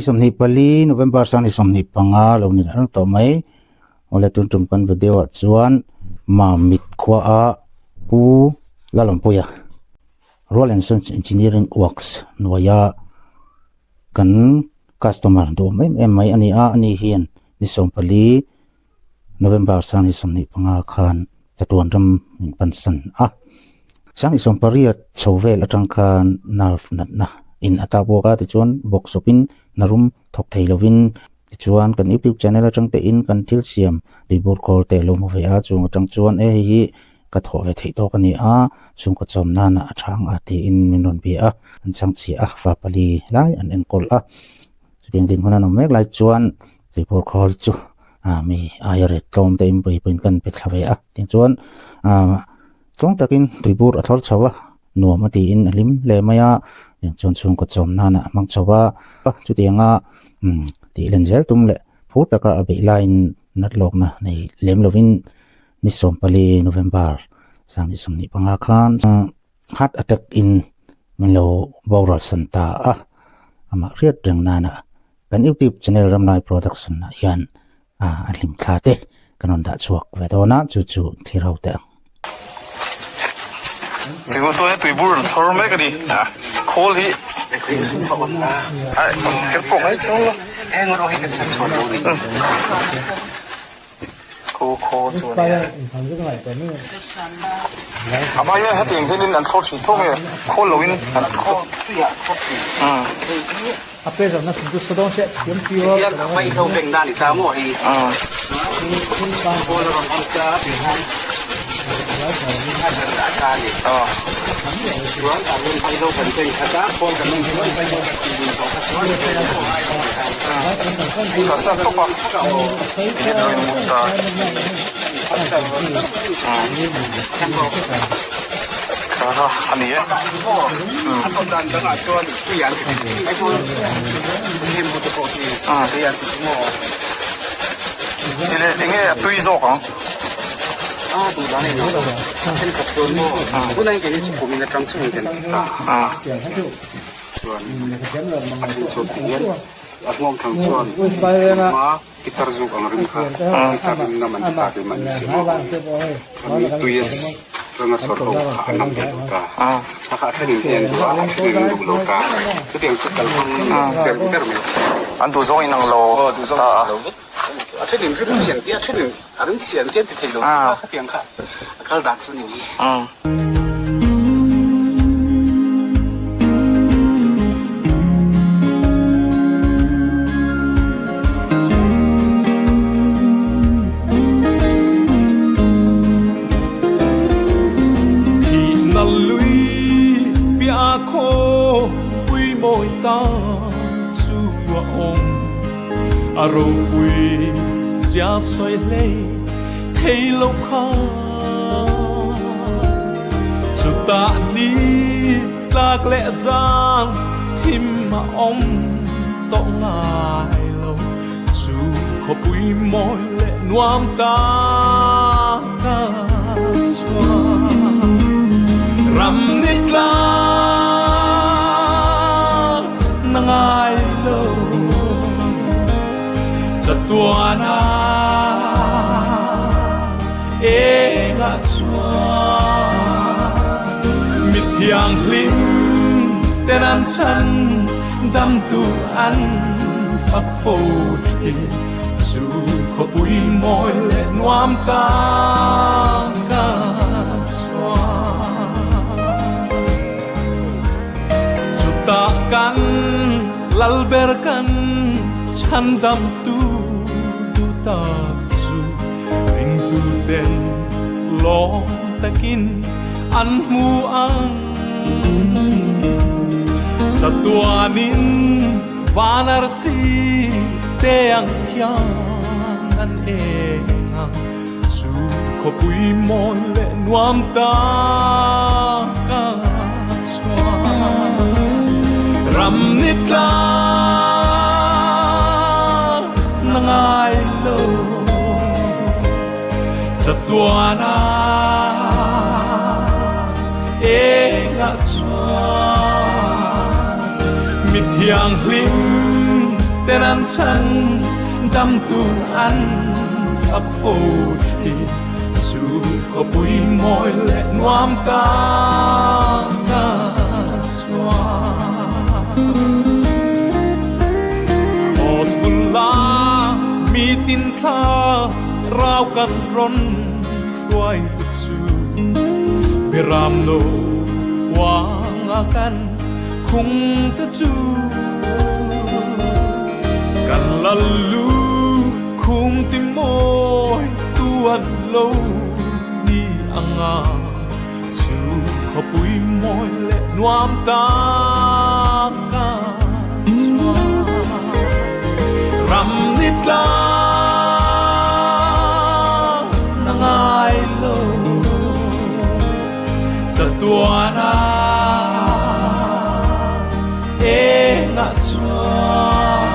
24 November 2025 lo ni reng tawh mai. Awle tun tum kan video ah chuan Mamit khua a Pu Lalawmpuia Rural and Sons Engineering Works hnuaia kan customer duhawm em em mai a ni a, ani hian ni 14 November 2025 khan chatuan ram min pansan a. 2008 chho vel atang khan nerve natna in a ta bawk a, tichuan workshop in hnarum thawk thei lovin tichuan kan youtube channel atang te in kan thil siam tuibur khawl te lo hmu ve a, chung atang chuan e hei hi ka thawh ve theih tawk a ni a, chhungkaw chawm nana a chhang a tiin min rawn bia a, an chhang chhiah a, fa pali lai an enkawl a, chutiang dinhmun an awm mek lai chuan tuibur khawl chu ah mi aia ret tlawm te in pui pawhin kan pe thla ve a, tichuan ah tlawng takin tuibur a thlawr chho a, nuam a tiin a hlim hle mai a, tichuan chhungkaw chawm nana a hmang chho a, chutianga umm tih len zel tum leh phur taka a beih laiin nat lawkna nei lem lovin ni 14 November 2025 khan heart attack in min lo boral san ta a, amah hriat reng nana kan YouTube channel Ramlai Production ah hian a hlim thla te kan rawn dah chhuak ve dawn a, chu chu thlir ho teh ang. Engemaw chuan hei tuibur an thlawr mek a ni. Khawl hi kher pawh ngai chuang lo. Khawl chu a ni a. A hma hian hetiang hianin an thlawr thin tho nge khawl loin an thlawr A ni e. Enge a tui zawk ang? Pitar zuk ang rim kha pitar rim nam an ti ta te man si maw khami tuies ranga sawr ho kha an nam ve lo ta a kha a then in en duh a a then in an duh lo ta chutiang chu kal hmang ber ber mai an duh zawng in ang lo ta a a then in rim chi an ti a then in a rim chi an ti an ti thei lo ta khatiang kha a kal dan chu ni hi. Thihna lui piah khaw pui mawi ta chu a awm, a ropui zia sawi hlei thei lo kha. Chutah ni tlak leh zang thim a awm tawh ngai lo, chu khawpui mawi leh nuam ta ka chuan ram ni tlak na ngai lo chatuana Engah chuan mi thianghlim ten an chhan damtu an fak fo thin chu khawpui mawi leh nuam ta ka chuan chutah kan lal ber kan chhan damtu duh tak chu. Ringtu ten lawm takin an hmu ang. Chatuanin van arsi te ang khian an eng ang. Chu khawpui mawi leh nuam tak a chuan ram ni tlang na ngai lo. Chatuana engah chuan mi thianghlim. ten an chhan dam tu an fak fo thin chu khawpui mawi leh nuam tak ah chuan Kraws bula mi tin thla rau kan rawn hruai tu chu Biram no uanga kan khung te chu kan lal lu khum ti mawi tu an lo ni anga chu khawpui mawi leh nuam tak ah chuan ram ni tlang a ngai lo chatuana engah chuan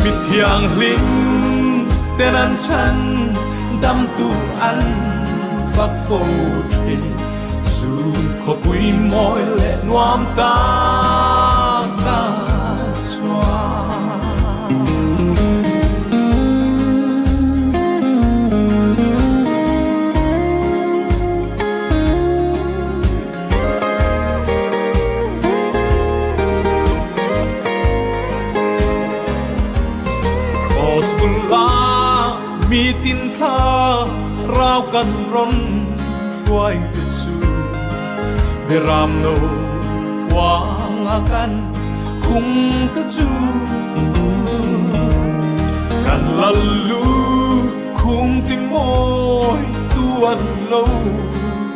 mi thianghlim ten an chhan dam tu an fak fo thin chu khawpui mawi leh nuam tak ah chuan. Kraws bula mi tin thla rau kan rawn hruai te chu Biram no uanga kan khung te chu kan lal lu khum ti mawi tu an lo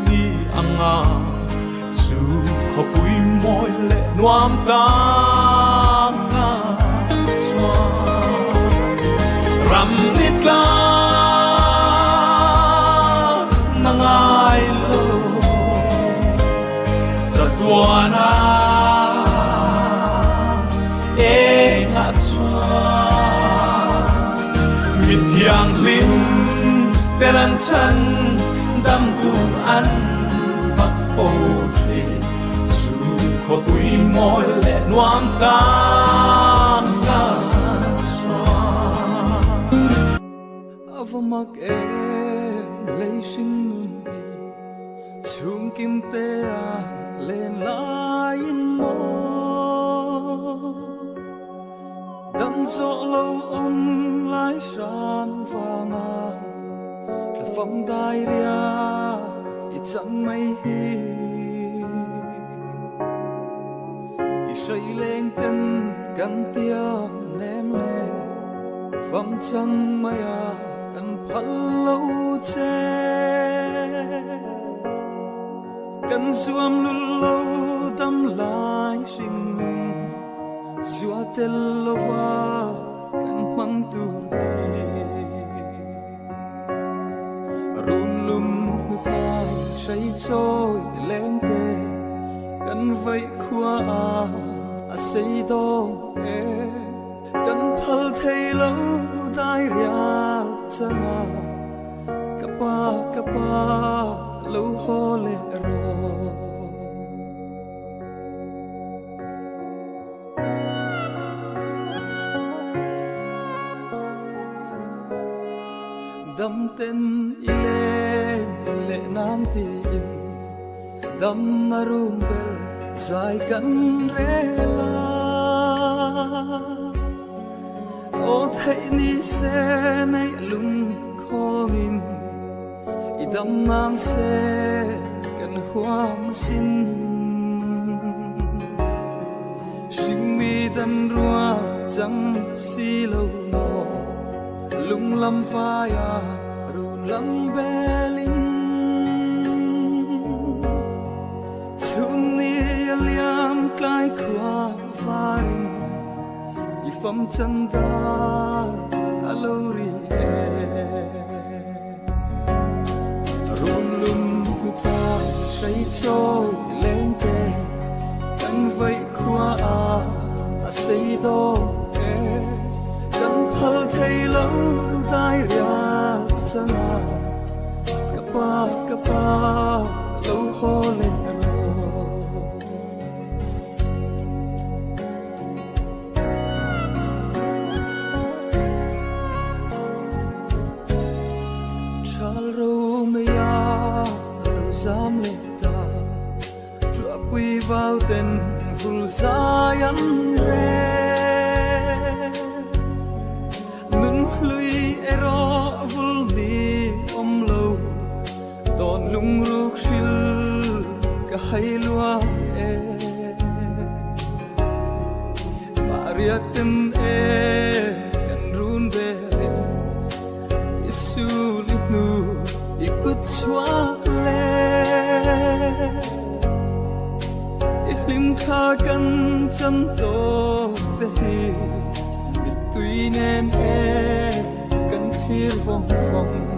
ni anga chu khawpui mawi leh nuam tak ah chuan ram ni tlang a ngai lo chatuana engah chuan mi thianghlim ten an chhan dam tu an fak fo thin chu khawpui mawi leh nuam tak ah chuan. A va mak em lei hring nun hi chhung kim te a len laiin maw dam zawh lo awm lai hran vanga tla fam dai ria i chang mai hi i hrai leng ten kan tiang nem le fam chang mai a kan phal lo che kan zuam lul lo dam lai hring nun zua tel lova kan hmang tur hi run lum hnu thai hrai chawi leng te kan vaih khua a a sei dawng e kan phal thei lo dai rial changa ka pa ka pa lo haw leh rawh. Dam ten i len leh nan tiin dam na rum bel zai kan rel a. Aw theih ni se neih lung khawngin i dam nan se kan huam asin. Hringmi dan rual chang si lo maw lung lam vaia run lam belin chhun ni a liam tlai khua varin i fam chan dar a lo ri e. Run lum hnu thai hrai chawi leng te kan vaih khua a a sei dawn e kan phal thei lo dai rial changa ka pa ka pa lo haw leh rawh. vau ten vul zai an rel. Nun hlui erawh vul ni awm lo, dawn lungruk hril ka hai lua e. Mahriat ten e kan run velin i sul i hnu i kut chhuak le. I hlim thla kan chan tawk te hi mittui nen e kan thlir vawng vawng.